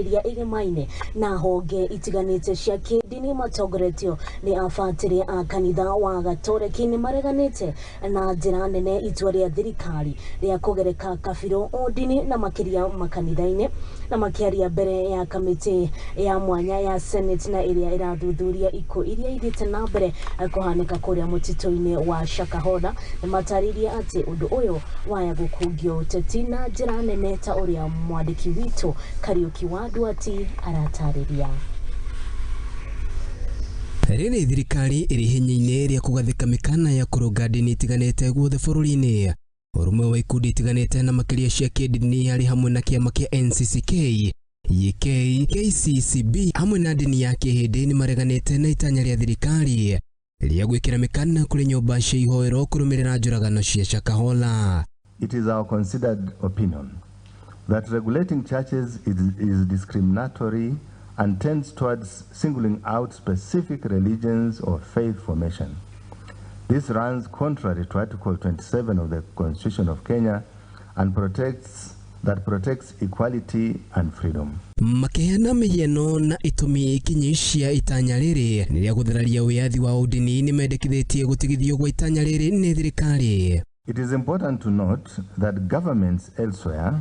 Makĩria ĩgemaine na honge itiganĩte cia kĩndini matongoretio nĩ abatĩrĩ a kanitha wa Gatoreki nĩ mareganĩte na njĩra nene itua rĩa thirikari rĩa kũgereka kabirũ o ndini na makĩria makanitha-inĩ. Na makĩaria mbere ya kamĩtĩ ya mwanya ya Senate na ĩrĩa ĩrathuthuria ikuũ iria ithiĩte na mbere kũhanĩka kũrĩa mũtitũ-inĩ wa Shakahola, nĩ matarĩirie atĩ ũndũ ũyũ waya gũkungio ũteti na njĩra nene, ta ũrĩa mwandĩki witũ Kariũki wa Nduati aratarĩria. Rĩrĩ thirikari ĩrĩ hinya-inĩ rĩa kũgathĩka mĩkana ya kũrũnga ndini itiganĩte guothe bũrũri-inĩ, ũrũmwe wa ikundi itiganĩte na makĩria cia kĩndini arĩ hamwe na kĩama kĩa NCCK, EK, KCCB hamwe na ndini ya kĩhĩndĩ nĩ mareganĩte na itanya rĩa thirikari rĩa gwĩkĩra mĩkana kũrĩ nyũmba cia ihoero kũrũmĩrĩra njũragano cia Shakahola. It is our considered opinion that regulating churches is discriminatory and tends towards singling out specific religions or faith formation. This runs contrary to Article 27 of the Constitution of Kenya and protects equality and freedom. Makiheana mĩhiano na itũmi kinyi cia itanya rĩrĩ nĩ rĩa gũthararia wĩyathi wa ũndini, nĩ mendekithĩtie gũtigithio gwa itanya rĩrĩ nĩ thirikari. It is important to note that governments elsewhere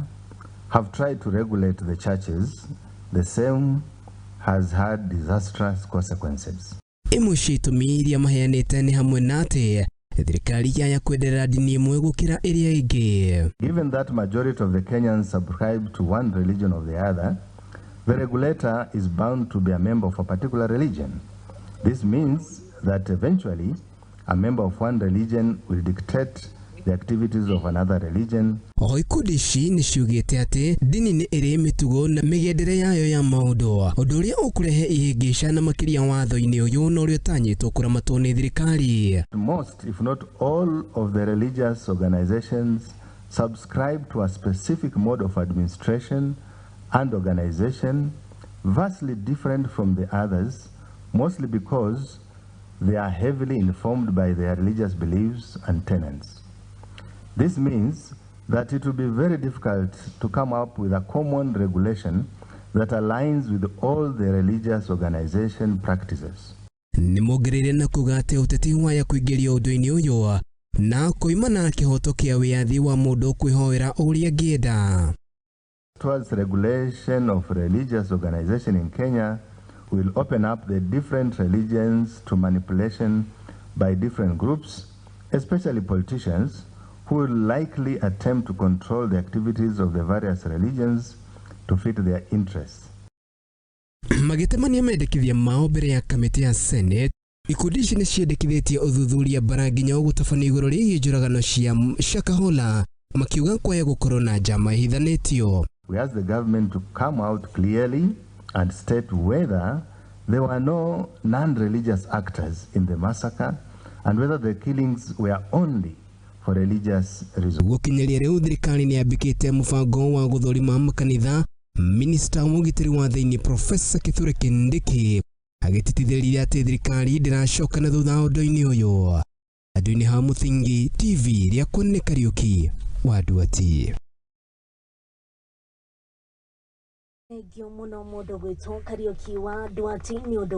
have tried to regulate the churches. The same has had disastrous consequences. Imwe cia itũmi iria maheanĩte nĩ hamwe na atĩ thirikari yaya kwenderera ndini ĩmwe gũkĩra ĩrĩa ĩngĩ. Given that majority of the Kenyans subscribe to one religion or the other, the regulator is bound to be a member of a particular religion. This means that eventually a member of one religion will dictate the activities of another religion. Oho ikundi ici nĩ ciugĩte atĩ ndini nĩ ĩrĩ mĩtugo na mĩgendere yayo ya maũndũ, ũndũ ũrĩa ũkũrehe ihĩngĩca na makĩria watho-inĩ ũyũ na ũrĩa ũtanyĩtwo kũramatwo nĩ thirikari. Most, if not all, of the religious organizations subscribe to a specific mode of administration and organization vastly different from the others, mostly because they are heavily informed by their religious beliefs and tenets. This means that it will be very difficult to come up with a common regulation that aligns with all the religious organization practices. Nĩ mongereire na kuga atĩ ũteti waya kũingĩrio ũndũ-inĩ ũyũ na kũimana na kĩhoto kĩa wĩyathi wa mũndũ kwĩhoera ũrĩa angĩenda. Towards regulation of religious organization in Kenya will open up the different religions to manipulation by different groups, especially politicians, who will likely attempt to control the activities of the various religions to fit their interests. Magĩtemania mendekithia mao mbere ya kamĩtĩ ya Senate, ikundi ici nĩ ciendekithĩtie ũthuthuria bara nginya ũgũtabania igũrũ rĩgiĩ njũragano cia Shakahola, makiuga kwaya gũkorwo na njama ihithanĩtio. We ask the government to come out clearly and state whether there were no non-religious actors in the massacre and whether the killings were only for religious reasons. Gũkinyĩria rĩu thirikari nĩ yambĩkĩte mũbango wa gũthũrima makanitha. Minista wa ũgitĩri wa thĩinĩ Profesa Kithure Kindiki agĩtĩtithĩria atĩ thirikari ndĩracoka na thutha ũndũ-inĩ ũyũ. Andũ-inĩ ha Mũthingi TV, rĩakwa nĩ Kariũki wa Nduati. Thengio mũno mũndũ gwĩtwo Kariũki wa Nduati nĩ ũndũ